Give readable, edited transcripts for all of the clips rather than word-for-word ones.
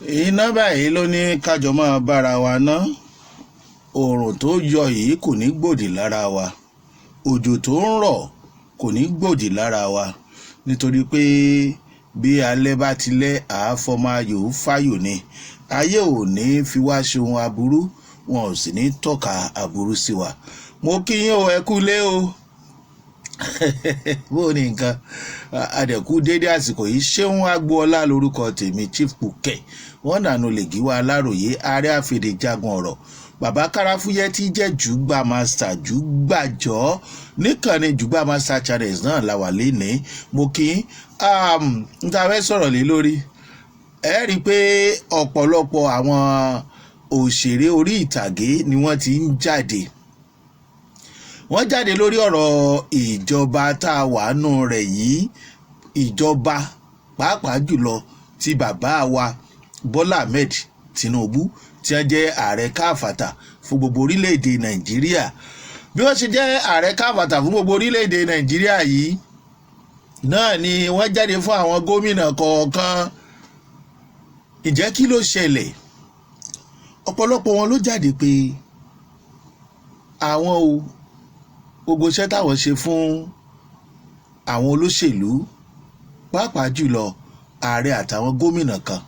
Iná báyìí ló ní kájọ máa bára wa ná. Oòrùn tó yọ yìí kò ní gbòdì lára wa, òjò tó ń rọ̀ kò ní gbòdì lára wa, nítorí pé bí alẹ́ bá ti lẹ́, àáfọmọ ayò fáyò ni. Ayé ò ní fi wá ṣe ohun aburú, wọn ò sì ní tọ́ka aburú sí wa. Mo kí yín o, ẹ kú lé o. Bó ní nǹkan àdẹ̀kú dédé àsìkò yìí. Ṣéun Agboola lórúkọ tèmi, Chief Kùkẹ́ wọ́n nànú lè gíwá Aláròyé, ààrẹ àfèdè jagun ọ̀rọ̀, bàbá káráfúyẹ́ tí jẹ́ Jùgbà Master, Jùgbàjọ́ níkànnì Jùgbà Master Channels náà la wà lénìí. Mo kí n ta fẹ́ sọ̀rọ̀ lé lórí. Ẹ rí i pé ọ̀pọ̀lọpọ̀ àwọn òṣèré orí ìtàgé ni wọ́n ti ń jáde, wọ́n jáde lórí ọ̀rọ̀ ìjọba tá a wà nù rẹ̀ yìí, ìjọba pàápàá jùlọ ti bàbá wa Bọ́lá Ahmed Tinubu, tí wọ́n jẹ́ ààrẹ káfàtà fún gbogbo orílẹ̀-èdè Nàìjíríà. Bí wọ́n ṣe jẹ́ ààrẹ káfàtà fún gbogbo orílẹ̀-èdè Nàìjíríà yìí náà ni wọ́n jáde fún àwọn gómìnà kọ̀ọ̀kan. Ǹjẹ́ kí ló ṣẹlẹ̀? Ọ̀pọ̀lọpọ̀ wọn ló jáde pé àwọn o, gbogbo iṣẹ́ táwọn ṣe fún àwọn olóṣèlú, pàápàá jùlọ ààrẹ àtàwọn gómìnà kan,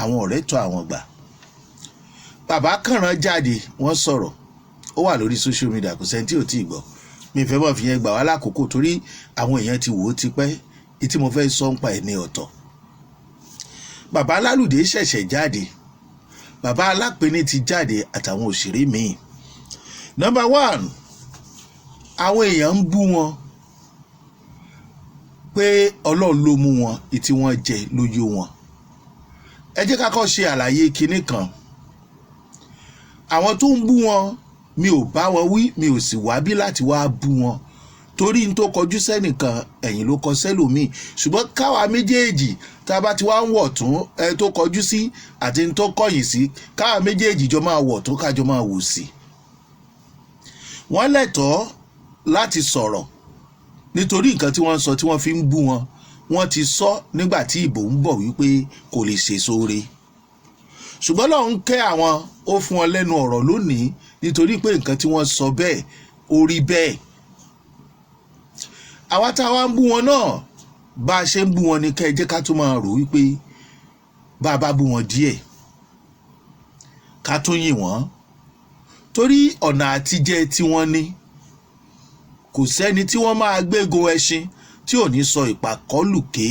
àwọn ọ̀rẹ́ tó àwọn gbà. Bàbá Kànrán jáde, wọ́n sọ̀rọ̀, ó wà lórí social media, kò sẹ́ni tí ò tí ì gbọ́. Mi fẹ́ mọ̀ fi yẹn gbà wá lákòókò torí àwọn èèyàn ti wò ó tipẹ́. Tí mo fẹ́ sọ ń pa ẹ̀ ní ọ̀tọ̀. Bàbá Alálùdé ṣẹ̀ṣẹ̀ jáde, bàbá Alápẹ̀ní ti jáde àtàwọn òṣèré míì. Number one, àwọn èèyàn ń bú wọn pé Ọlọ́run ló mú wọn, ìtí wọ́n jẹ ló yó wọn. Ẹ jẹ́ ká kọ́ ṣe àlàyé kinní kan. Àwọn tó ń bú wọn, mi ò bá wọn wí, mi ò sì wá bí láti wá bú wọn, torí n tó kọjú sẹ́nìkan, ẹ̀yìn ló kọ sẹ́lòmíì. Ṣùgbọ́n káwa méjèèjì tá a bá ti wá ń wọ̀ tún ẹ tó kọjú sí àti n tó kọ̀yìn sí, káwa méjèèjì jọ máa wọ̀ tó, kájọ máa wò sí. Wọ́n lẹ́tọ̀ọ́ láti sọ̀rọ̀ nítorí nǹkan tí wọ́n ń sọ tí wọ́n fi ń bú wọn, wọ́n ti sọ nígbà tí ìbò ń bọ̀ wípé kò lè ṣe sóore, ṣùgbọ́n Ọlọ́run kẹ́ àwọn, ó fún wọn lẹ́nu ọ̀rọ̀ lónìí nítorí pé nǹkan tí wọ́n sọ bẹ́ẹ̀, ó rí bẹ́ẹ̀. Àwa tá a wá ń bú wọn náà, bá a ṣe ń bú wọn ni kẹ́ ẹ jẹ́ ká tún máa rò wípé bá a bá bú wọn díẹ̀, ká tún yìn wọ́n, torí ọ̀nà àtijẹ́ tí wọ́n ní, kò sẹ́ni tí wọ́n máa gbégun ẹṣin tí ò ní sọ ìpàkọ́lùké.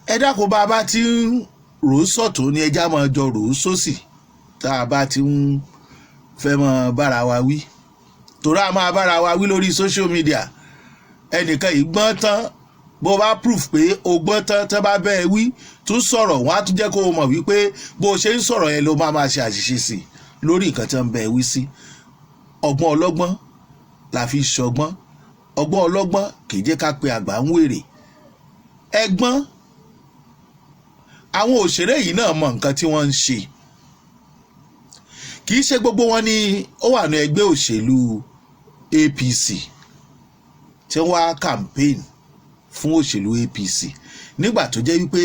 Ẹ dákun, bá a bá ti ń rò ó sọ̀tún ni ẹja máa jọ rò ó sósì tá a bá ti ń fẹ́ mọ́ bára wa wí, torí a máa bára wa wí lórí social media. Ẹnìkan yìí gbọ́n tán, bó bá proof pé o gbọ́n tán, tán bá bẹ́ẹ̀ wí, tún sọ̀rọ̀, wọ́n á tún jẹ́ kó o mọ̀ wípé bó o ṣe ń sọ̀rọ̀ yẹn ló máa máa ṣe àṣìṣe sí lórí nǹkan tí wọ́n bẹ́ẹ̀ wí sí. Ọgbọ́n ọlọ́gbọ́n la fi ṣọgbọ́n. Ọgbọ́n ọlọ́gbọ́n kì í jẹ́ ká pe àgbà ń wèrè. Ẹgbọ́n àwọn òṣèré yìí náà mọ nǹkan tí wọ́n ń ṣe. Kì í ṣe gbogbo wọn ni ó wà ní ẹgbẹ́ òṣèlú APC tí wọ́n wá campaign fún òṣèlú APC nígbà tó jẹ́ wípé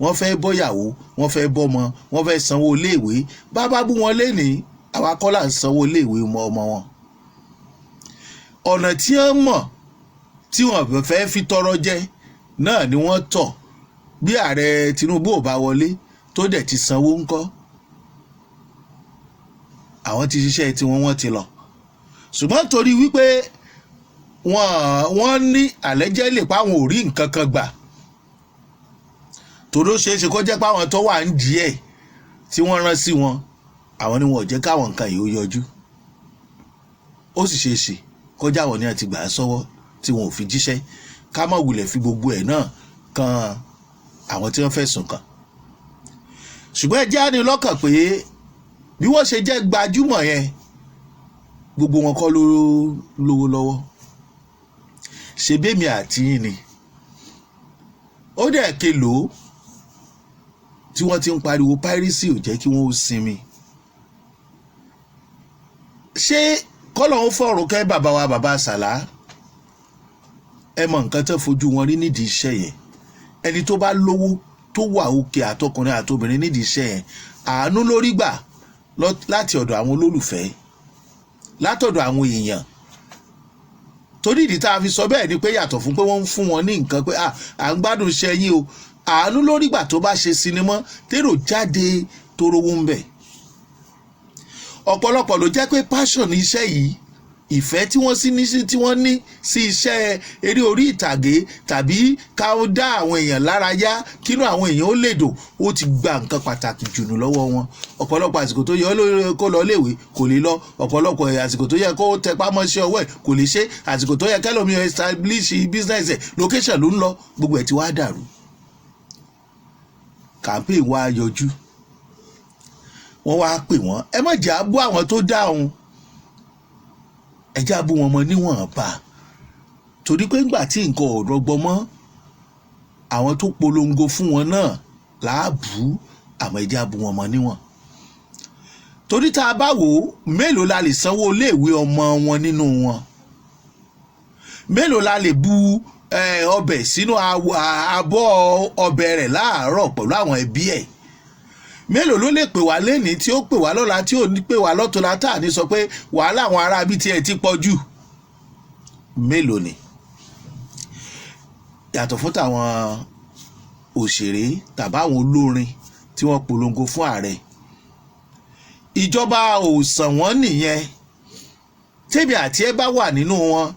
wọ́n fẹ́ bọ́yàwó, wọ́n fẹ́ bọ́mọ, wọ́n fẹ́ sanwó iléèwé. Bábá bú wọn lénìí, àwa kọ́ là ń sanwó iléèwé ọmọ wọn. Ọ̀nà tí wọ́n mọ̀ tí wọ́n fẹ́ fi tọrọ jẹ náà ni wọ́n tọ̀. Bí ààrẹ Tinubu ò bá wọlé, tó dẹ̀ ti sanwó ńkọ́? Àwọn ti ṣiṣẹ́ tí wọ́n ti lọ. Ṣùgbọ́n torí wípé wọ́n ní àlẹ́jẹ́ lè pa, àwọn ò rí nǹkan kan gbà, torí ó ṣeé ṣe kó jẹ́ pé àwọn tó wà ń díẹ̀ tí wọ́n rán sí wọn, àwọn ni wọn ò jẹ́ káwọn nǹkan yìí ó yọjú. Ó sì ṣeé ṣe kọjá àwọn ni wọ́n ti gbà á sọ́wọ́ tí wọn ò fi jíṣẹ́. Ká má wulẹ̀ fi gbogbo ẹ̀ náà kan àwọn tí wọ́n fẹ̀sùn kàn. Ṣùgbọ́n ẹ jẹ́ á ní lọ́kàn pé bí wọ́n ṣe jẹ́ gbajúmọ̀ yẹn, gbogbo wọn kọ́ ló lówó lọ́wọ́. Ṣe bẹ́mi àti yín ni ó dẹ̀ kelòó tí wọ́n ti ń pariwo piracy ò jẹ́ kí wọ́n ó sinmi? Ṣé kọ́lọ̀ ń fọ̀rùn kẹ́ bàbá wa, bàbá Sàlá? Ẹ mọ nǹkan tó fojú wọn rí nídìí iṣẹ́ yẹn. Ẹni tó bá lówó tó wà òkè, àtọkùnrin àtobìnrin nídìí iṣẹ́ yẹn, àánú lórí gbà láti ọ̀dọ̀ àwọn olólùfẹ́, látọ̀dọ̀ àwọn èèyàn. Torí ìdí tá a fi sọ bẹ́ẹ̀ ni pé, yàtọ̀ fún pé wọ́n ń fún wọn ní nǹkan pé à ń gbádùn iṣẹ́ yín o, àánú lórí gbà tó bá ṣe sinimá tèrò jáde tó rówó ń bẹ̀. Ọ̀pọ̀lọpọ̀ ló jẹ́ pé passion iṣẹ́ yìí, ìfẹ́ tí wọ́n sí ní tí wọ́n ní sí iṣẹ́ eré orí ìtàgé tàbí ká ó dá àwọn èèyàn lára yá, kínú àwọn èèyàn ó lè dùn, ó ti gba nǹkan pàtàkì jùnú lọ́wọ́ wọn. Ọ̀pọ̀lọpọ̀ àsìkò tó yẹ kó lọ léèwé kò lè lọ. Ọ̀pọ̀lọpọ̀ àsìkò tó yẹ kó tẹpá mọ́ṣẹ́ ọwọ́ ẹ̀ kò lè ṣe. Àsìkò tó yẹ kẹ́lòmíì establish business ẹ̀, location ló ń lọ. Gbogbo ẹ̀ ti wá dàrú. Campaign wá yọjú, wọ́n wá pè wọ́n. Ẹ má jẹ́ àbú àwọn tó dáhùn, ẹ jẹ́ àbú wọn mọ níwọ̀nba, torí pé ńgbà tí nǹkan ò rọgbọ mọ́, àwọn tó polongo fún wọn náà láàbù. Àmọ́ ẹ jẹ́ àbú wọn mọ níwọ̀n, torí tá a bá wò ó, mélòó la lè sanwó iléèwé ọmọ wọn nínú wọn? Mélòó la lè bu ọbẹ̀ sínú abọ́ ọbẹ̀ rẹ̀ láàárọ̀ pẹ̀lú àwọn ẹbí ẹ̀? Mélòó ló lè pè wá lẹ́ni tí ó pè wá lọ́la, tí ò ní pè wá lọ́tọ́lá, tá à ní sọ pé wàhálà àwọn ará bíi tiẹ̀ ti pọ̀ jù? Mélòó ni? Yàtọ̀ fún tàwọn òṣèré tàbáwọn olórin tí wọ́n polongo fún ààrẹ, ìjọba ò sàn wọ́n nìyẹn. Tèmi àti ẹ bá wà nínú wọn,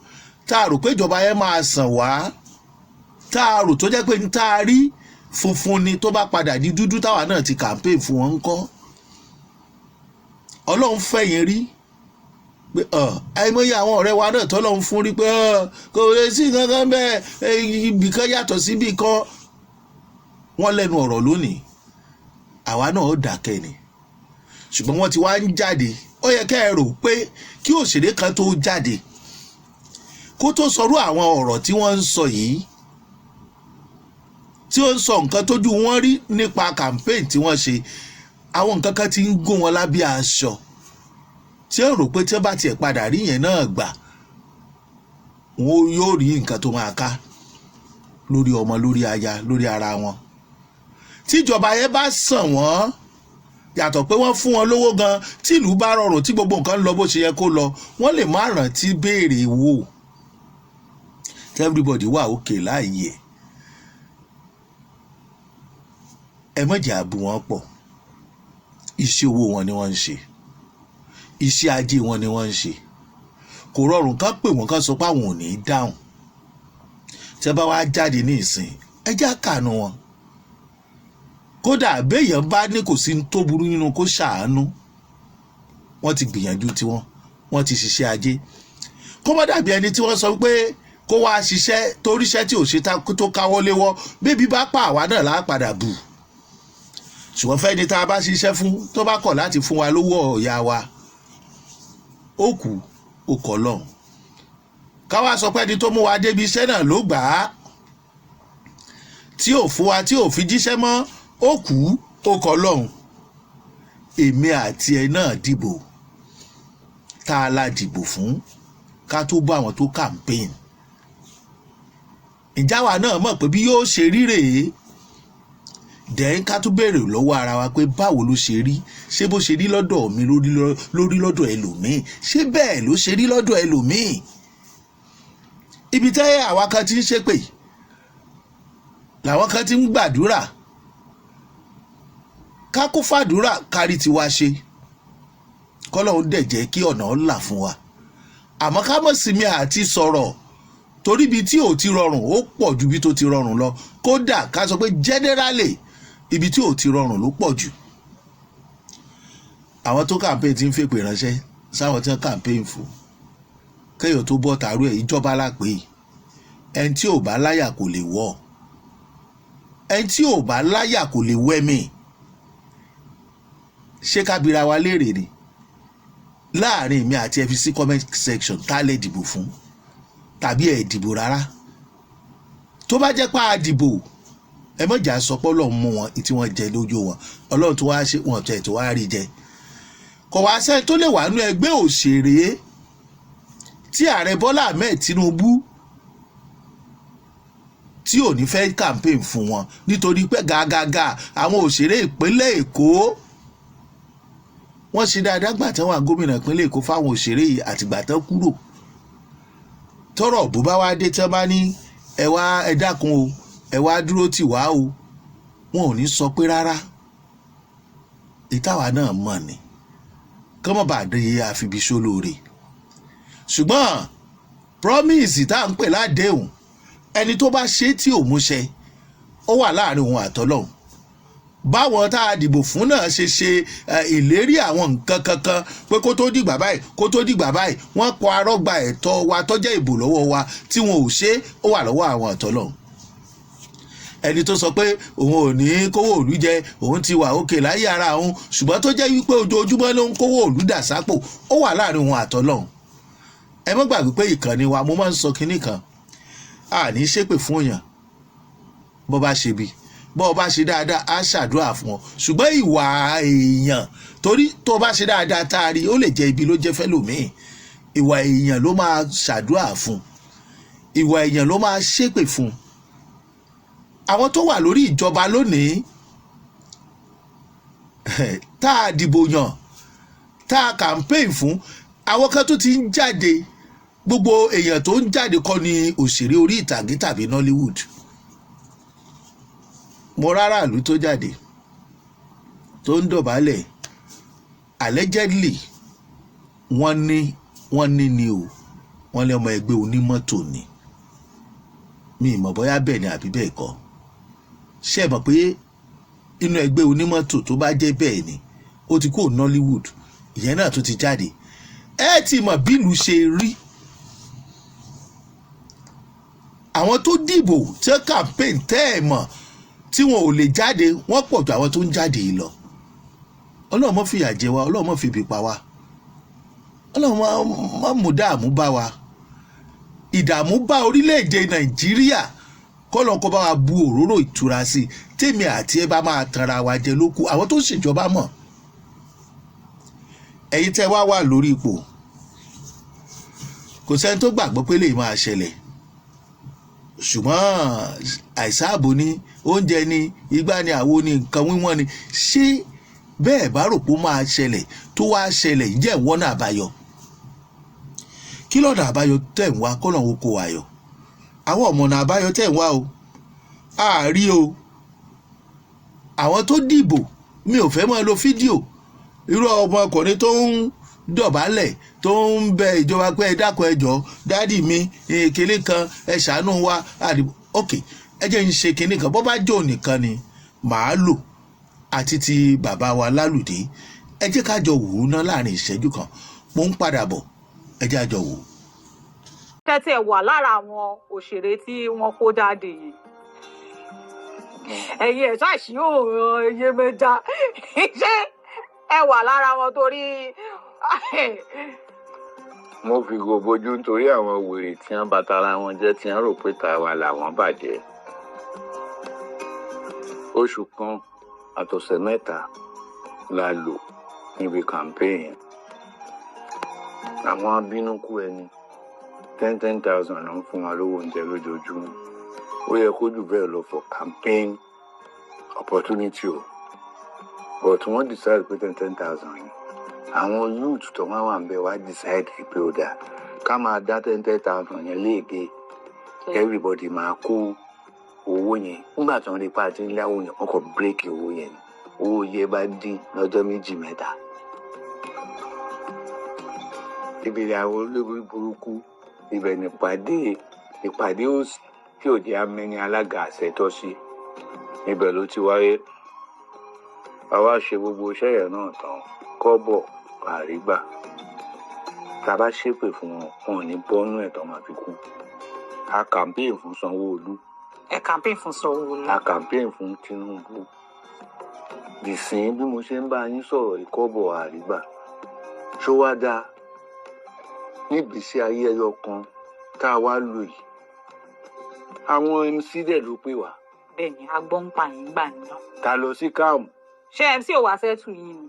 tá a rò pé ìjọba yẹn máa sàn wá, tá a rò tó jẹ́ pé ní tá a rí funfun ni, tó bá padà di dúdú, táwa náà ti campaign fún wọn ńkọ́? Ọlọ́run fẹ̀yìn rí pé àìmọye àwọn ọ̀rẹ́ wa náà tọ́lọ́run fún rí pé kò lè sí kankan bẹ́ẹ̀, ibìkan yàtọ̀ sí ibìkan. Wọ́n lẹ́nu ọ̀rọ̀ lónìí, àwa náà ó dákẹ́ ni. Ṣùgbọ́n wọ́n ti wá ń jáde. Ó yẹ kẹ́ ẹ rò pé kí òṣèré kan tó jáde kó tó sọrú àwọn ọ̀rọ̀ tí wọ́n ń sọ yìí, tí ó ń sọ nǹkan tójú wọn rí nípa campaign tí wọ́n ṣe, àwọn nǹkan kan ti ń gún wọn lábẹ́ aṣọ tí ó rò pé tí wọ́n bá tiẹ̀ padà rí yẹn náà gbà, wọn yóò rí nǹkan tó máa ká lórí ọmọ, lórí aya, lórí ara wọn. Tíjọba yẹn bá sàn wọ́n, yàtọ̀ pé wọ́n fún wọn lówó gan, tí ìlú bá rọrùn, tí gbogbo nǹkan lọ bó ṣe yẹ kó lọ, wọ́n lè má rántí béèrè wò. Everybody wà òkè láàyè ẹ̀. Ẹ má jẹ́ àbù wọn pọ̀. Iṣẹ́ owó wọn ni wọ́n ń ṣe, iṣẹ́ ajé wọn ni wọ́n ń ṣe. Kò rọrùn ká pè wọ́n ká sọ pé àwọn ò ní í dáhùn. Tí wọ́n bá wá jáde ní ìsìn, ẹ jẹ́ àkànú wọn. Kódà béèyàn bá ní kò sí tó burú nínú kó ṣàánú. Wọ́n ti gbìyànjú tiwọn, wọ́n ti ṣiṣẹ́ ajé. Kó má dàbí ẹni tí wọ́n sọ pé kó wá ṣiṣẹ́ toríṣẹ́ tí ò ṣe tó káwọ́ léwọ́. Bébí bá pa àwa náà lápadà bù. Ṣùgbọ́n fẹ́ni tá a bá ṣiṣẹ́ fún, tó bá kọ̀ láti fún wa lówó ọ̀yà wa, ó kù ó kọ̀ lọ́hùn. Káwá sọ pé ẹni tó mú wa débi iṣẹ́ náà ló gbà á, tí ò fún wa, tí ò fi jíṣẹ́ mọ́, ó kù ó kọ̀ lọ́hùn. Èmi àti ẹ náà dìbò. Tá a la dìbò fún ká tó bá àwọn tó campaign, ìjáwa náà mọ̀ pé bí yóò ṣe rí rèé? Dẹ́n ká tún béèrè lọ́wọ́ ara wa pé báwo ló ṣe rí? Ṣé bó ṣe rí lọ́dọ̀ mi lórí lọ́dọ̀ ẹlòmíì? Ṣé bẹ́ẹ̀ ló ṣe rí lọ́dọ̀ ẹlòmíì? Ibi tẹ́ àwa kan ti ń ṣépè làwọn kan ti ń gbàdúrà. Ká kó fàdúrà kárí tiwa ṣe, kọ́lọ́hún dẹ̀ jẹ́ kí ọ̀nà là fún wa. Àmọ́ ká mọ̀ sí mi àti sọ̀rọ̀, torí ibi tí ò ti rọrùn ó pọ̀ ju ibi tó ti rọrùn lọ. Kódà ká sọ pé generally, ibi tí ò ti rọrùn ló pọ̀ jù. Àwọn tó campaign ti ń fèpè ránṣẹ́ sáwọn tí wọ́n campaign fún. Kéèyàn tó bọ́ tààrú ẹ̀, ìjọba lápè. Ẹni tí ò bá láyà kò lè wọ̀, ẹni tí ò bá láyà kò lè wẹ́mì. Ṣé ká bira wa léèrè ni láàrin mi àti ẹ? Fi sí comment section, tá lè dìbò fún tàbí ẹ dìbò rárá. Tó bá jẹ́ pé a dìbò, ẹ mọ̀jà sọ pé Ọlọ́run mú wọn tí wọ́n jẹ lójú wọn. Ọlọ́run tó wá ṣe wọn tẹ̀ tó wá rí jẹ, kò wá sẹ́ni tó lè wà nú ẹgbẹ́ òṣèré tí ààrẹ Bọ́lá Ahmed Tinubu Tí ò ní fẹ́ campaign fún wọn, nítorí pé gàgàgà àwọn òṣèré ìpínlẹ̀ Èkó, wọ́n ṣe dáadáa gbà tán wà gómìnà ìpínlẹ̀ Èkó fáwọn òṣèré yìí. Àtìgbà tán kúrò, tọrọ bó bá wá dé, tán bá ní ẹ wá, ẹ dákun o, ẹ wá dúró tì wá o, wọn ò ní sọ pé rárá. Ìtawà náà mọ̀ ni kọ́mọ̀ bá dé àfibiṣó lóore. Ṣùgbọ́n promise tá à ń pè ládéhùn, ẹni tó bá ṣe tí ò múṣẹ, ó wà láàrin òun àtọlọ́hun. Báwọn tá a dìbò fún náà ṣe ṣe ìlérí àwọn nǹkan kankan pé kó tó dìgbà báyìí, kó tó dìgbà báyìí, wọ́n kọ arọ́gba ẹ̀tọ́ wa tọ́jẹ́ ìbò lọ́wọ́ wa tí wọn ò ṣe, ó wà lọ́wọ́ àwọn àtọlọ́hun. Ẹni tó sọ pé òun ò ní kówó òlú jẹ, òun ti wà òkè láyé ara òun, ṣùgbọ́n tó jẹ́ wípé ojoojúmọ́ ló ń kówó òlú dà sápò, ó wà láàrin òun àtọlọ́hun. Ẹ má gbàgbé pé ìkànnì wa, mo máa ń sọ kinní kan, a ní ṣépè fún èèyàn bó bá ṣe bí bó bá ṣe dáadáa, á ṣàdúrà fún ọ. Ṣùgbọ́n ìwà èèyàn, torí tó bá ṣe dáadáa tá a rí, ó lè jẹ́ ibi ló jẹ́ fẹ́lòmíì. Ìwà èèyàn ló máa ṣàdúrà fún, ìwà èèyàn ló máa ṣépè fún. Àwọn tó wà lórí ìjọba lónìí tá a dìbò yàn, tá a campaign fún, àwọn kan tó ti ń jáde. Gbogbo èèyàn tó ń jáde kọ́ ni òṣèré orí ìtàgé tàbí Nollywood. Mo rárá ìlú tó jáde tó ń dọ̀bálẹ̀, allegedly wọ́n ní ni o, wọ́n lé ọmọ ẹgbẹ́ onímọ́tò ni. Mi ì mọ̀ bóyá bẹ́ẹ̀ ni àbí bẹ́ẹ̀ kọ́. Ṣé ẹ mọ̀ pé inú ẹgbẹ́ onímọ́tò, tó bá jẹ́ bẹ́ẹ̀ ni, ó ti kúrò Nollywood, ìyẹn náà tó ti jáde. Ẹ ti mọ̀ bí ìlú ṣe rí. Àwọn tó dìbò tí ó campaign tẹ́ ẹ̀ mọ̀ tí wọn ò lè jáde, wọ́n pọ̀ ju àwọn tó ń jáde yìí lọ. Ọlọ́run má fìyà jẹ wa, Ọlọ́run má fi ibi pa wa, Ọlọ́run má mú dààmú bá wa, ìdààmú bá orílẹ̀-èdè Nàìjíríà. Kọ́lọ́n kó bá wa bu òróró ìtura sí i. Tèmi àti ẹ bá máa tanra wa jẹ lókù, àwọn tó ń ṣèjọba mọ̀. Ẹ̀yin tẹ́ wá wà lórí ipò, kò sẹ́ni tó gbàgbọ́ pé lè máa ṣẹlẹ̀, ṣùgbọ́n àìsáàbò ni, oúnjẹ ni, igbá ni, àwo ni, nǹkan wíwọ́n ni. Ṣé bẹ́ẹ̀ bá rò pé ó máa ṣẹlẹ̀, tó wá ṣẹlẹ̀, ǹjẹ́ ìwọ́nà àbáyọ? Kí lọ́nà àbáyọ tẹ̀ ń wá? Kọ́nà wo kó ayọ̀ àwọn ọ̀mọ̀nà àbáyọ tẹ̀ ń wá o, àárí o. Àwọn tó dìbò, mi ò fẹ́ máa lo fídíò irú ọmọkùnrin tó ń dọ̀bálẹ̀, tó ń bẹ ìjọba pé ẹ dákun, ẹ jọ̀ọ́, daddy mi, kinní kan, ẹ ṣàánú wa. Àdìbò, ok, ẹ jẹ́ ń ṣe kinní kan. Bó bá jò nìkan ni màá lò àti ti bàbá wa Lálùdé. Ẹ jẹ́ ká jọ wò ó ná láàrin ìṣẹ́jú kan. Mo ń padà bọ̀, ẹ jẹ́ àjọ wò ó. Tẹ́tí ẹ̀ wà lára àwọn òṣèré tí wọ́n kó jáde yìí, ẹ̀yin ẹ̀ ṣáàṣì òòrùn Yemọja, ṣé ẹ wà lára wọn torí? Mo fi gò bojú nítorí àwọn wèrè tí wọ́n bá tara wọn jẹ́, tí wọ́n rò pé tàwa làwọn bàjẹ́. Oṣù kan àtọ̀sẹ̀ 3 la lò níbi campaign. Àwọn abínúkú ẹni 10,000 ló ń fún wa lówó oúnjẹ lójoojúmọ́. Ó yẹ kó jù bẹ́ẹ̀ lọ for campaign opportunity o, but wọ́n decide pé 10,000 yìí. Àwọn youth tó wá wà ń bẹ wá decide pé ó dáa ká máa dá 10,000 yẹn léèké, everybody máa kó owó yẹn. Nígbà tí wọ́n rí pa àti ńláwó yẹn, wọ́n kò break owó yẹn ni. Owó yẹn bá dín lọ́jọ́ 2, 3. Ibi àwọn olórí burúkú ibẹ̀ nípàdé, ìpàdé òsì tí ò jẹ́ amẹ́ni alága àṣẹ tọ́ sí, ibẹ̀ ló ti wáyé. Àwa ṣe gbogbo iṣẹ́ yẹn náà tán, kọ́bọ̀ àrígbà. Tá a bá ṣépè fún wọn, wọn ò ní bọ́nú ẹ̀ tó máa fi kú. A campaign fún Sanwó-Olú. Ẹ campaign fún Sanwó-Olú. A campaign fún Tinubu. Dìsín bí mo ṣe ń bá yín sọ̀rọ̀, ìkọ́bọ̀ àrígbà. Ṣó wá dáa nígbèésí ayé ẹyọ kan tá a wá lò yìí? Àwọn MC dẹ̀ ló pè wá. Bẹ́ẹ̀ ni, a gbọ́ ń pa yín gbà yín náà. Ta lọ sí káàmù. Ṣé MC ò wá sẹ́tù yín ni?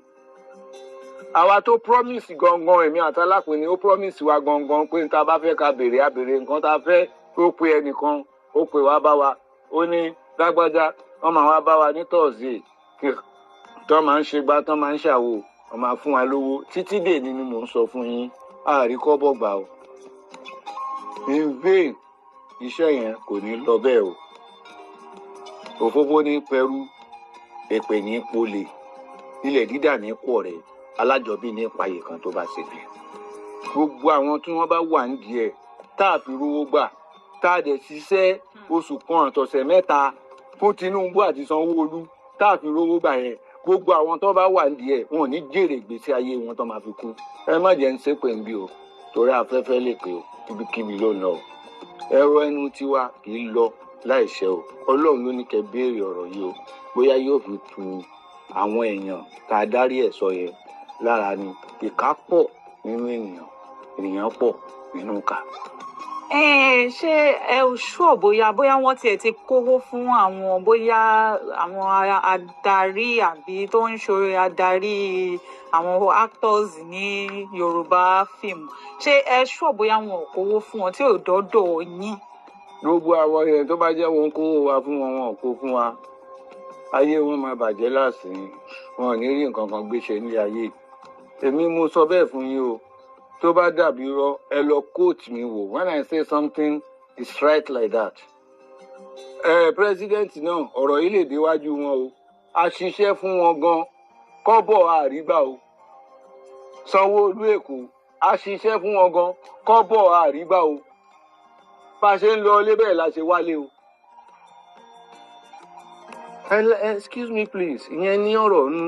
Àwa tó promise gangan, èmi àtàlápẹ̀ ni ó promise wa gangan pé n ta bá fẹ́ ká béèrè, á béèrè nǹkan tá a fẹ́. Ó pe ẹnìkan, ó pè wá bá wa. Ó ní lágbájá, wọ́n máa wá bá wa ní Thursday, tán máa ń ṣe gbá, tán máa ń ṣàwo, wọ́n máa fún wa lówó. Títí dè ní ni mò ń sọ fún yín, àárí kọ́bọ̀ gbà o. In vain. Iṣẹ́ yẹn kò ní lọ bẹ́ẹ̀ o. Òfófó ní pẹrú, èpè ní polè, ilẹ̀ dídà ní pọ̀ rẹ̀, alájọbí ní payè kan tó bá ṣe bí. Gbogbo àwọn tí wọ́n bá wà nídìí ẹ̀ tá a fi rówó gbà, tá a dẹ̀ ṣiṣẹ́ oṣù kan àtọ̀sẹ̀ 3 fún Tinubu àti Sanwó-Olú, tá a fi rówó gbà yẹn, gbogbo àwọn tó bá wà nídìí ẹ̀, wọn ò ní jèrè ìgbésí ayé wọn tó máa fi kú. Ẹ má jẹ́ ń ṣépè ń bí o, torí afẹ́fẹ́ lè pè o, ibikíbi ló ń lọ o. Ẹ̀rọ ẹnu tiwa kì í lọ láìṣẹ o. Ọlọ́run ló ní kẹ́ béèrè ọ̀rọ̀ yìí o, bóyá yóò fi tu àwọn èèyàn tá a dárí ẹ̀ sọ yẹn lára ni. Ìkà pọ̀ nínú ènìyàn, ènìyàn pọ̀ nínú ìkà. Ṣé ẹ ò sure bóyá wọ́n tiẹ̀ ti kówó fún àwọn, bóyá àwọn adarí àbí tó ń ṣe adarí àwọn actors ní Yorùbá film? Ṣé ẹ sure bóyá wọn ò kówó fún wọn tí ò dọ́dọ̀ yín? Gbogbo àwọn yẹn, tó bá jẹ́ wọn kówó wa fún wọn, wọn ò kó fún wa. Ayé wọn máa bàjẹ́ láàsín, wọn ò ní rí nǹkan kan gbé ṣe nílé ayé. Èmi mo sọ bẹ́ẹ̀ fún yín o. Tó bá dàbí irọ́, ẹ lọ quote mi wò. When I say something, it's right like that. Ẹ president náà, ọ̀rọ̀ yìí lè déwájú wọn o. A ṣiṣẹ́ fún wọn gan, kọ́bọ̀ àrígbà o. Sanwó-Olú Èkó, a ṣiṣẹ́ fún wọn gan, kọ́bọ̀ àrígbà o. Bá a ṣe ń lọ ilé bẹ́ẹ̀ la ṣe wálé o. Excuse me please, ìyẹn ní ọ̀rọ̀ nú,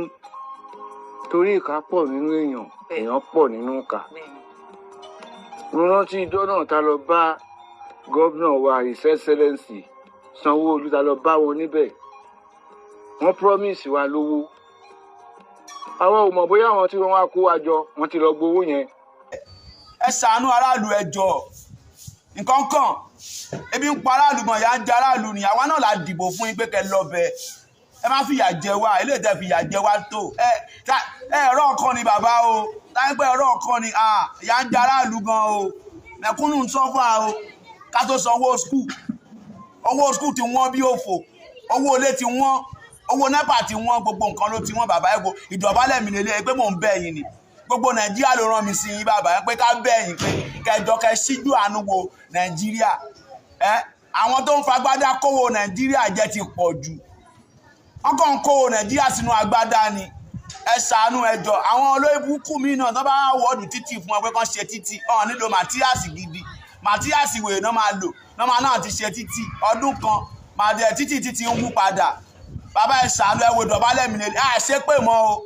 torí ìkà pọ̀ nínú èèyàn, èèyàn pọ̀ nínú ìkà. Mo rántí ijọ́ náà ta lọ bá gómìnà wa, His Excellency Sanwó-Olú, ta lọ bá wọn níbẹ̀. Wọ́n promise wa lówó. Àwọn ò mọ̀ bóyá àwọn tí wọ́n wá kó wa jọ, wọ́n ti lọ gbowó yẹn. Ẹ ṣàánú aráàlú, ẹ jọ̀ọ́. Nǹkan kan, ebi ń pa aráàlú gan, ìyà ń jẹ aráàlú ni. Àwa náà la dìbò fún yín pé kẹ́ lọ bẹ̀, ẹ má fìyà jẹ wá. Eléyìí tẹ́ fìyà jẹ wá tó ẹ ẹ ẹ̀rọ ọ̀kan ni bàbá o, táyé pé ẹ̀rọ ọ̀kan ni. Ìyà ń jẹ aráàlú gan o. Mẹ̀kúnnù ń suffer o. Ká tó sanwó school, owó school ti wọ́n bí òfò, owó ilé ti wọ́n, owó NEPA ti wọ́n, gbogbo nǹkan ló ti wọ́n. Bàbá, ẹ wo ìdọ̀bálẹ̀ mi lélẹ̀ pé mò ń bẹ̀ yín ni. Gbogbo Nàìjíríà ló rán mi sí yín, bàbá, ẹ pé ká bẹ̀ yín pé kẹjọ kẹ ṣíjú àánú wo Nàìjíríà. Ẹ àwọn tó ń fagbádá kówó Nàìjíríà jẹ ti pọ̀ jù. Wọ́n kàn ń kówó Nàìjíríà sínú agbádá ni. Ẹ ṣàánú, ẹ jọ̀ọ́. Àwọn olórí burúkú mi náà, tó bá wọ́ọ̀dù títì fún wọn pé kán ṣe títì, ọ̀hún nílò materials gidi, materials wèrè náà máa lò náà máa náà ti ṣe títì ọdún kan máa dẹ títì, títì ń wú padà. Bàbá, ẹ ṣàánú. Ẹ wo ìdọ̀bálẹ̀ mi lè à ṣe pé mọ́ o,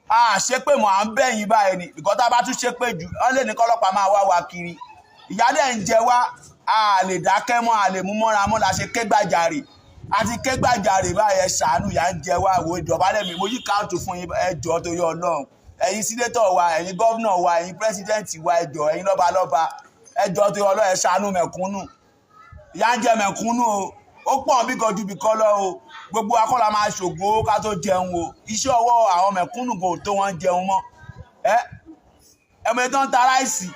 à ṣe pé mọ́, à ń bẹ̀ yín báyìí ni ìkọ́. Tá a bá tún ṣe pé jù, wọ́n lè ní kọ́lọ́pàá máa wá wa kiri. Ìyà dẹ̀ ń jẹ wá, a lè dákẹ́ mọ́, a lè mú mọ́ra mọ́ la ṣe ké gbàjarè àti ké gbàjarè báyìí. Ẹ ṣàánú, ìyà ń jẹ wá. Wo ìdọ̀bálẹ̀ mi, mo yí káàtó fún yín. Ẹ jọ̀ọ́, torí Ọlọ́run, ẹ̀yin senator wa, ẹ̀yin governor wa, ẹ̀yin president wa, ẹ jọ̀ọ́, ẹ̀yin lọ́balọ́ba, ẹ jọ̀ọ́, torí Ọlọ́run, ẹ ṣàánú mẹ̀kúnnù. Ìyà ń jẹ mẹ̀kúnnù o. Ó pọ̀ bí kan ju bí kọ́ lọ o. Gbogbo akọ́la máa ṣògo ká tó jẹun o. Iṣẹ́ ọwọ́ àwọn mẹ̀kúnnù kò tó wọ́n jẹun mọ́. Ẹ ẹmọ tó ń ta rice,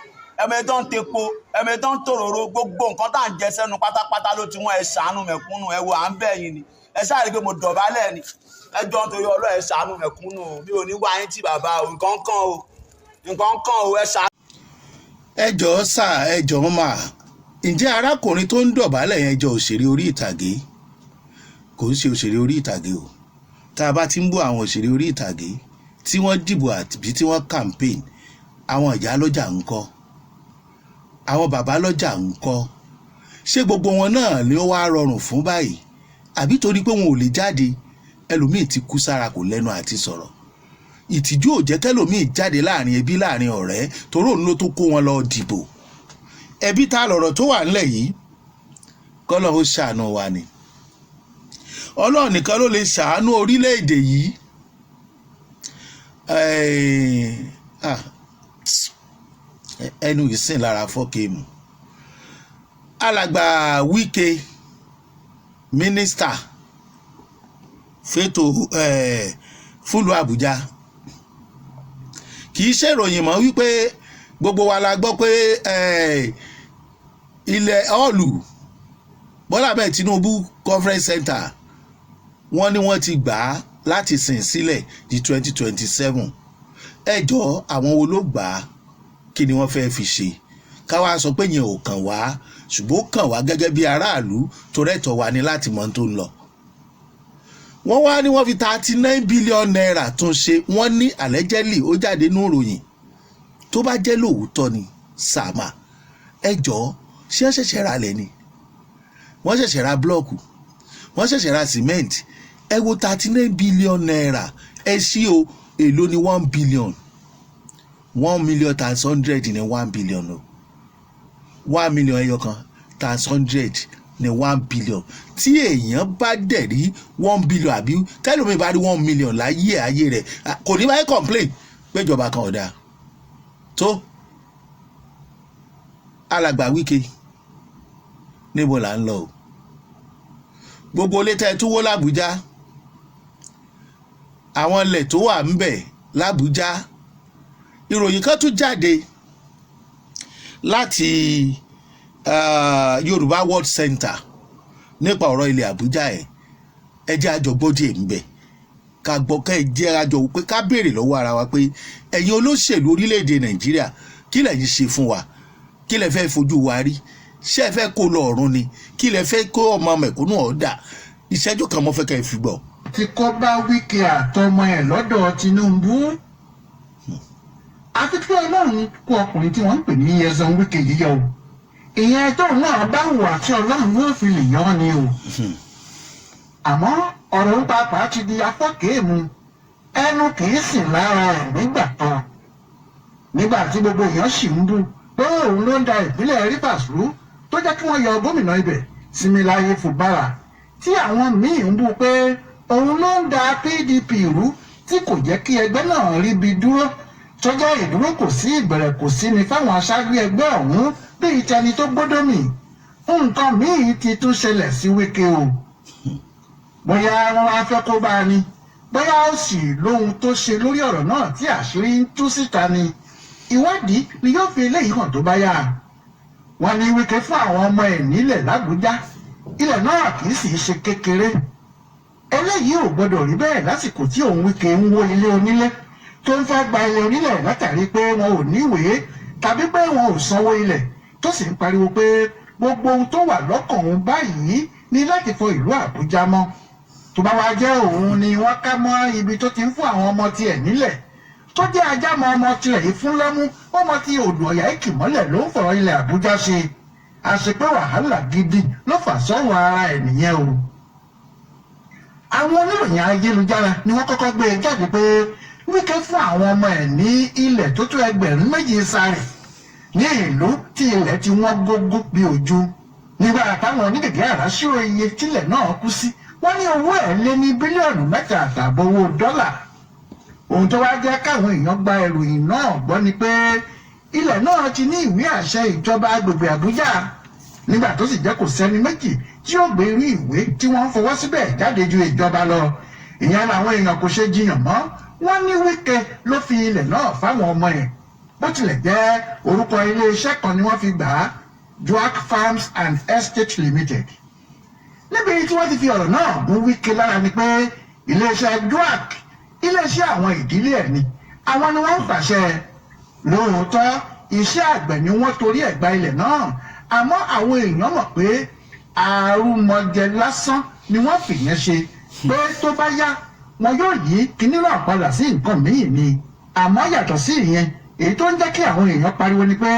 ẹmọ tó ń tepo, ẹmọ tó ń tòróró, gbogbo nǹkan tá à ń jẹ sẹ́nu pátápátá ló ti wọ́n. Ẹ ṣàánú mẹ̀kúnnù. Ẹ wo, à ń bẹ̀ yín ni. Ẹ ṣáà rí i pé mo dọ̀bálẹ̀ ni. Ẹ jọ̀ọ́, nítorí Ọlọ́run, ẹ ṣàánú mẹ̀kúnnù o. Mi ò ní wá yín tí, bàbá o. Nǹkan kan o, nǹkan kan o, ẹ ṣàánú. Ẹ jọ̀ọ́ sà, ẹ jọ̀ọ́ mà, ǹjẹ́ arákùnrin tó ń dọ̀bálẹ̀ yẹn jọ òṣèré orí ìtàgé? Kò ń ṣe òṣèré orí ìtàgé o. Tá a bá ti ń bú àwọn òṣèré orí ìtàgé tí wọ́n dìbò àbí tí wọ́n campaign, àwọn ìyá lọ́jà ń kọ́? Àwọn bàbá lọ́jà ń kọ́? Ṣé gbogbo wọn náà ni ó wá rọrùn fún báyìí, àbí torí pé wọn ò lè jáde? Ẹlòmíì ti kú sára, kò lẹ́nu àti sọ̀rọ̀. Ìtìjú ò jẹ́ kẹlòmíì jáde láàrin ẹbí, láàrin ọ̀rẹ́, torí òun ló tó kó wọn lọ dìbò. Ẹbí ta lọ̀rọ̀ tó wà ńlẹ̀ yìí? Kọ́lọ́ ó ṣàánú wa ni. Ọlọ́run nìkan ló lè ṣàánú orílẹ̀-èdè yìí. Ah, ẹnu ìsìn lára fọ́ọ̀kì. Alàgbà Wike, mínísítà fétò fúlùú Àbújá, kì í ṣèròyìn mọ́ wípé gbogbo wa la gbọ́ pé ilẹ̀ ọ̀lù Bọ́lá bẹ́ẹ̀ Tinubu kọ́. Conference Center, wọ́n ní wọ́n ti gbà á láti sìn sílẹ̀ di 2027. Ẹ jọ̀ọ́, àwọn wo ló gbà á? Kí ni wọ́n fẹ́ẹ́ fi ṣe? Káwa sọ pé yẹn ò kàn wá, ṣùgbọ́n ó kàn wá gẹ́gẹ́ bí aráàlú, torí ẹ̀tọ́ wa ní láti mọ ohun tó ń lọ. Wọ́n wá ní wọ́n fi ₦39 billion tún ṣe. Wọ́n ní allegedly, ó jáde nínú ìròyìn. Tó bá jẹ́ lóòótọ́ ni sàmà, ẹ jọ̀ọ́, ṣé wọ́n ṣẹ̀ṣẹ̀ ra lẹ̀ ni? Wọ́n ṣẹ̀ṣẹ̀ ra block? Wọ́n ṣẹ̀ṣẹ̀ ra cement? Ẹ wo ₦39 billion. Ẹ ṣí o, èló ni 1 billion? 1 million times 100 ní 1 billion o. 1 million ẹyọ kan times 100 ní 1 billion. Tí èèyàn bá dẹ̀ rí 1 billion, àbí tẹ́lómi bá rí 1 million láyé ayé rẹ̀, kò ní báyìí complain pé ìjọba kan ò dáa tó. Alàgbà Wike, níbo là ń lọ o? Gbogbo ilé tẹ́ ẹ tún wó làbújá, àwọn ilẹ̀ tó wà ń bẹ̀ làbújá, ìròyìn kan tún jáde láti Yorùbá World Center nípa ọ̀rọ̀ ilẹ̀ Àbújá. Ẹ̀ ẹ jẹ́ àjọ gbọ́ díẹ̀ ń bẹ̀, ká gbọ́, ká ẹ jẹ́ àjọ pé ká béèrè lọ́wọ́ ara wa pé ẹ̀yin olóṣèlú orílẹ̀-èdè Nàìjíríà, kí lẹ̀yin ṣe fún wa? Kí lẹ fẹ́ fojú wa rí? Ṣé ẹ fẹ́ kó lọ ọ̀run ni? Kí lẹ fẹ́ kó ọmọ mẹ̀kúnnù ọ̀dà? Ìṣẹ́jú kan mo fẹ́ kẹ́ ẹ fi gbọ́. Tí kò bá Wike àtọmọ ẹ̀ lọ́dọ̀ Tinubu, àfi kí Ọlọ́run kó ọkùnrin tí wọ́n ń pè ní Nyesom Wike yíyọ o. Ìyẹn tóun náà bá hùwà tí Ọlọ́run yóò fi lè yọ ni o. Àmọ́ ọ̀rọ̀ ń papà ti di afọ́kèému, ẹnu kì í sìn lára ẹ̀ nígbà kan, nígbà tí gbogbo èèyàn sì ń bú pé òun ló ń da ìpínlẹ̀ Rivers rú, tó jẹ́ kí wọ́n yọ gómìnà ibẹ̀, Siminalayi Fubara, tí àwọn míì ń bú pé òun ló ń da PDP rú, tí kò jẹ́ kí ẹgbẹ́ náà ríbi dúró, tó jẹ́ ìdúró kò sí, ìbẹ̀rẹ̀ kò sí ni fáwọn aṣáájú ẹgbẹ́ ọ̀hún bíi tẹni tó gbódò mì. Nǹkan míì ti tún ṣẹlẹ̀ sí Wike o. Bóyá wọn wá fẹ́ kó bá a ní, bóyá ó sì lóhun tó ṣe lórí ọ̀rọ̀ náà tí àṣírí ń tú síta ni, ìwádìí ni yóò fi eléyìí hàn tó bá yá. Wọ́n ní Wike fún àwọn ọmọ ẹ̀ nílẹ̀ l'Ábújá. Ilẹ̀ náà kì í sì í ṣe kékeré. Eléyìí ò gbọdọ̀ rí bẹ́ẹ̀ lásìkò tí òun Wike ń wó ilé onílé, tó ń fẹ́ gba ilé onílẹ̀ látàrí pé wọn ò níwèé tàbí pé wọn ò sanwó ilẹ̀, tó sì ń pariwo pé gbogbo ohun tó wà lọ́kàn òun báyìí ní láti fọ ìlú Àbújá mọ́. Tó bá wá jẹ́ òun ni wọ́n ká mọ́ ibi tó ti ń fún àwọn ọmọ tiẹ̀ nílẹ̀, tó jẹ́ ajámọ́ ọmọ tirẹ̀ yìí fún lọ́mú, ọmọ tí odò ọ̀yà ìkì mọ́lẹ̀ ló ń fọ̀rọ̀ ilẹ̀ Àbújá ṣe, àṣepé wàhálà gidi ló fà sọ́run ara ẹ̀ nìyẹn o. Àwọn oníròyìn ayélujára ni wọ́n kọ́kọ́ gbé e jáde pé Wike fún àwọn ọmọ ẹ̀ ní ilẹ̀ tó tó 2,000 sáré ní ìlú tí ilẹ̀ ti wọ́n gógó bí ojú. Nígbà táwọn onígègé àrà ṣírò iye tílẹ̀ náà kú sí, wọ́n ní owó ẹ̀ lé ní bílíọ̀nù 3.5 owó dọ́là. Ohun tó wá jẹ́ káwọn èèyàn gba ìròyìn náà gbọ́ ni pé ilẹ̀ náà ti ní ìwé àṣẹ ìjọba agbègbè Àbújá, nígbà tó sì jẹ́ kò sẹ́ni méjì tí ó gbé irú ìwé tí wọ́n ń fọwọ́ síbẹ̀ jáde ju ìjọba lọ. Ìyẹn làwọn èèyàn kò ṣe jiyàn mọ́. Wọ́n ní Wike ló fi ilẹ̀ náà fáwọn ọmọ ẹ̀, bó tilẹ̀ jẹ́ orúkọ iléeṣẹ́ kan ni wọ́n fi gbà á, Duak Farms and Estate Limited. Níbi tí wọ́n ti fi ọ̀rọ̀ náà mú Wike lára ni pé iléeṣẹ́ Duak, iléeṣẹ́ àwọn ìdílé ẹ̀ ni, àwọn ni wọ́n ń pàṣẹ. Lóòótọ́, iṣẹ́ àgbẹ̀ ni wọ́n torí ẹ̀ gba ilẹ̀ náà, àmọ́ àwọn èèyàn mọ̀ pé àrùmọ̀jẹ lásán ni wọ́n fìyẹn ṣe, pé tó bá yá wọn yóò yí kinní náà padà sí nǹkan míì ni. Àmọ́ yàtọ̀ sí ìyẹn, èyí tó ń jẹ́ kí àwọn èèyàn pariwo ni pé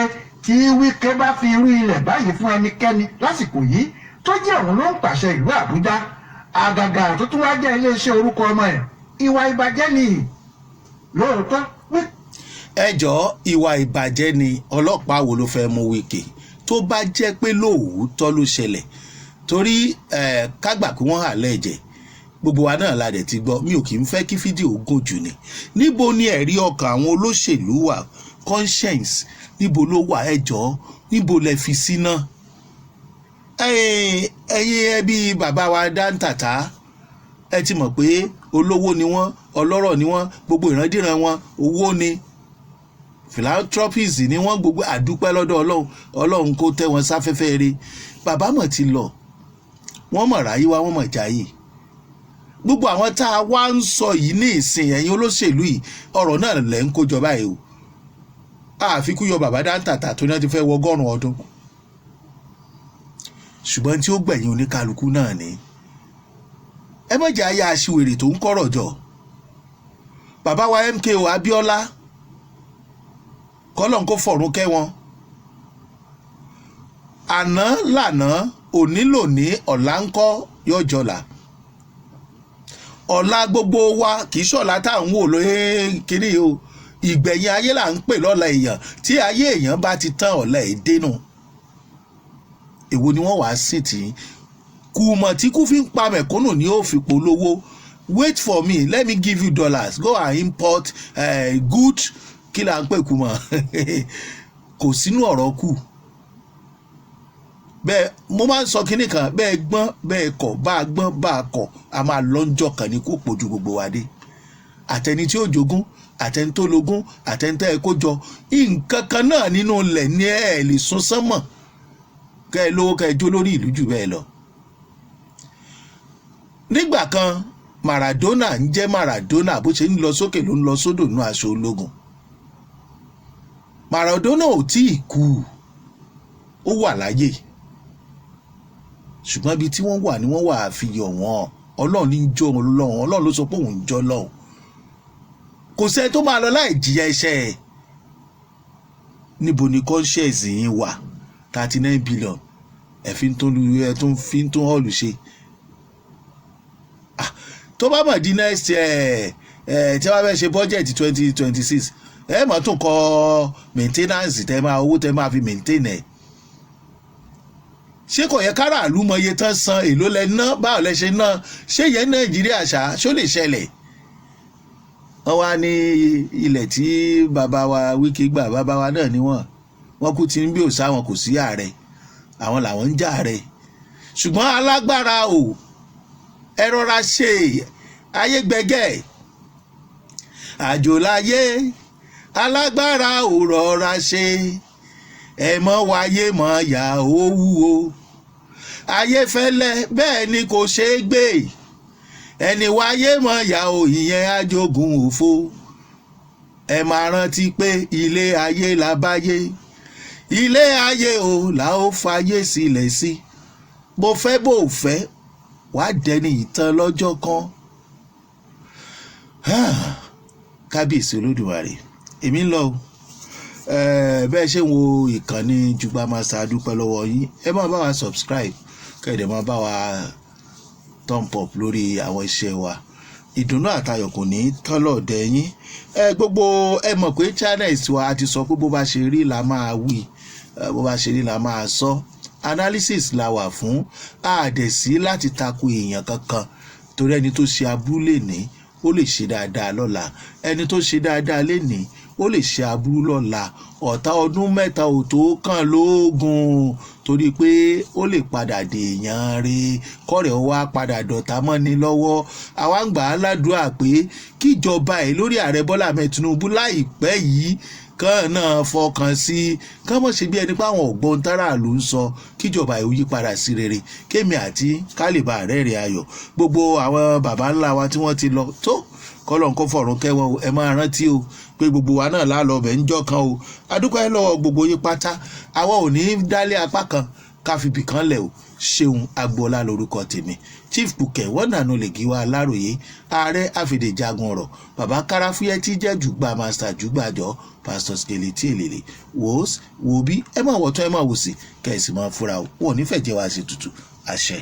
tí Wike bá fi irú ilẹ̀ báyìí fún ẹnikẹ́ni lásìkò yìí, tó jẹ́ òun ló ń pàṣẹ ìlú Àbújá, àgàgà tó tún wá jẹ́ iléeṣẹ́ orúkọ ọmọ ẹ̀, ìwà ìbàjẹ́ ni lóòótọ́. Ẹ jọ̀ọ́, ìwà ìbàjẹ́ ni. Ọlọ́pàá wo ló fẹ́ mú Wike tó bá jẹ́ pé lóòótọ́ ló ṣẹlẹ̀? Torí ẹ̀ kágbà pé wọ́n hà lẹ́jẹ̀, gbogbo wa náà la dẹ̀ ti gbọ́. Mi ò kì í fẹ́ kí fídíò gùn jù ni. Níbo ni ẹ̀rí ọkàn àwọn olóṣèlú wà? Conscience, níbo ló wà? Ẹ jọ̀ọ́, níbo lẹ fi sí náà? Ẹ̀yin ẹbí bàbá wa Dáńtàtà, ẹ ti mọ̀ pé olówó ni wọ́n, ọlọ́rọ̀ ni wọ́n, gbogbo ìrandíran wọn owó ni, philanthropist ni wọ́n gbogbo. Àdúpẹ́ lọ́dọ̀ Ọlọ́run. Ọlọ́run kó tẹ́ wọn sáfẹ́fẹ́ rere. Bàbá mọ̀ ti lọ. Wọ́n mọ̀ ráyé wá, wọ́n mọ̀ jáyé. Gbogbo àwọn tá a wá ń sọ yìí ní ìsìn, ẹ̀yin olóṣèlú yìí, ọ̀rọ̀ náà lẹ́ ń kójọ báyìí o. Àfikún yọ bàbá Dáńtàtà tó náà ti fẹ́ wọ 100 ọdún, ṣùgbọ́n tí ó gbẹ̀yìn oníkálukú náà ni. Ẹ má jẹ́ ayé aṣiwèrè tó ń kọ́rọ̀ jọ. Bàbá wa MKO Abíọ́lá, kọ́lọ́n kó fọ̀run kẹ́ wọn. Àná lànà, òní lòní, ọ̀la ńkọ́? Yóò jọlà. Ọ̀la gbogbo wa kì í ṣọ̀la tá à ń wò lóye kínní o. Ìgbẹ̀yìn ayé là ń pè lọ́la èèyàn. Tí ayé èèyàn bá ti tán, ọ̀la ẹ̀ dénú. Èwo ni wọ́n wàá sìn tí kùmọ̀ tí kú fi ń pa mẹ̀kúnnù ni ó fi polówó? "Wait for me, let me give you dollars, go and import good." Kí là ń pè kùmọ̀? Kò sínú ọ̀rọ̀ kù bẹ́ẹ̀. Mo máa ń sọ kinní kan bẹ́ẹ̀: gbọ́n bẹ́ẹ̀ kọ̀, bá a gbọ́n bá a kọ̀, a máa lọ́njọ́ kan ní kó pojú gbogbo wa dé. Àtẹni tí ó jogún, àtẹni tó logún, àtẹni tẹ́ ẹ kó jọ, nǹkan kan náà nínú ilẹ̀ ní ẹ lè sún sánmọ̀, kẹ́ ẹ lówó, kẹ́ ẹ jó lórí ìlú jù bẹ́ẹ̀ lọ. Nígbà kan, Maradona ń jẹ́ Maradona. Bó ṣe ń lọ sókè ló ń lọ sódò nínú aṣọ ológun. Maradona ò tí ì kú, ó wà láyé, ṣùgbọ́n ibi tí wọ́n wà ni wọ́n wà àfihàn wọn. Ọlọ́run ní í jó Ọlọ́run, Ọlọ́run ló sọ pé òun ń jọ́ lọ́hùn. Kò sẹ́ni tó máa lọ láì jìyà iṣẹ́ ẹ̀. Níbo ni conscience yín wà? 39 billion ẹ̀ fi ń tó lu ẹ̀ tó ń fi ń tó hall ṣe. Tó bá mọ̀ di next ẹ̀ ẹ̀ tí wọ́n fẹ́ ṣe budget 2026, ẹ̀ mọ̀ tún kọ maintenance tẹ́ máa owó tẹ́ máa fi maintain ẹ̀. Ṣé kò yẹ káràlú mọ iye tán san? Èló lẹ ná? Báwo lẹ ṣe ná? Ṣé yẹn Nàìjíríà ṣá, ṣó lè ṣẹlẹ̀? Wọ́n wá ní ilẹ̀ tí bàbá wa Wike gbà. Bàbá wa náà ni wọ́n kú ti ń bí òsà wọn kò sí ààrẹ, àwọn làwọn ń jà ààrẹ. Ṣùgbọ́n alágbára o, ẹ rọra ṣe. Ayé gbẹgẹ́, àjò láyé. Alágbára ò, rọra ṣe. Ẹ mọ́ wáyé mọ́ yà ó wúwo. Ayé fẹ́lẹ́, bẹ́ẹ̀ ni kò ṣeé gbé. Ẹni wáyé mọ́ yà ó, ìyẹn ajogun òfo. Ẹ máa rántí pé ilé ayé la báyé, ilé ayé o là ó fayé sílẹ̀ sí. Bó fẹ́ bó fẹ́, wàá dẹni ìtàn lọ́jọ́ kan. Kábíyèsí Olódùmarè, èmi ń lọ o. Bẹ́ẹ̀ ṣe ń wo ìkànnì Jugba Master, dúpẹ́ lọ́wọ́ yín. Ẹ máa bá wa subscribe, kẹ́ẹ̀dẹ̀ máa bá wa thumb up lórí àwọn iṣẹ́ wa. Ìdùnnú àtayọ̀ kò ní tán lọ́ọ̀dẹ̀ yín. Ẹ gbogbo ẹ mọ̀ pé channels wa, a ti sọ pé bó bá ṣe rí la máa wí, bó bá ṣe rí la máa sọ. Analysis la wà fún, àdẹ̀ sí láti tako èèyàn kankan, torí ẹni tó ṣe aburú lè ní ó lè ṣe dáadáa lọ́la, ẹni tó ṣe dáadáa lè ní ó lè ṣe aburú lọ́la. Ọ̀tá ọdún 3 ò tó kàn lóògùn, torí pé ó lè padà dèèyàn re, kọ́rẹ̀ ó wá padà dọ̀tá mọ́ni lọ́wọ́. Àwa ń gbà á ládùúrà pé kíjọba ẹ̀ lórí ààrẹ Bọ́lá Ahmed Tinubu láìpẹ́ yìí kàn náà fọkàn sí, kán mọ̀ ṣe bí ẹni pé àwọn ọ̀gbọ́n táràlú ń sọ, kíjọba ẹ̀ ó yí padà sí rere, kémi àti kálíbà rẹ́rìn ayọ̀. Gbogbo àwọn baba ńlá wa tí wọ́n ti lọ tó, kọ́lọ́n kó fọ̀run kẹ́wọ́n o. Ẹ máa rántí o pé gbogbo wa náà lálọ́ ọbẹ̀ ń jọ́ kan o. Adúpẹ́ lọ́wọ́ gbogbo yín pátá. Àwa ò ní í dálé apá kan ká fi bì kan lẹ̀ o. Ṣeun Agboola lórúkọ tèmi, Chief Bukẹ wọ́n nànú lè gí wa. Aláròye, ààrẹ àfìdíjagun ọ̀rọ̀, bàbá káráfúyẹ́ tí jẹ́ jùgbà master jùgbàjọ, Pastor Skeleti Èlèlè wòós wòbí. Ẹ máa wọ̀tún, ẹ máa wòsì, kẹ̀sì máa fura o. Wọn ò ní fẹ̀jẹ̀ wá sí tutù. Àṣẹ.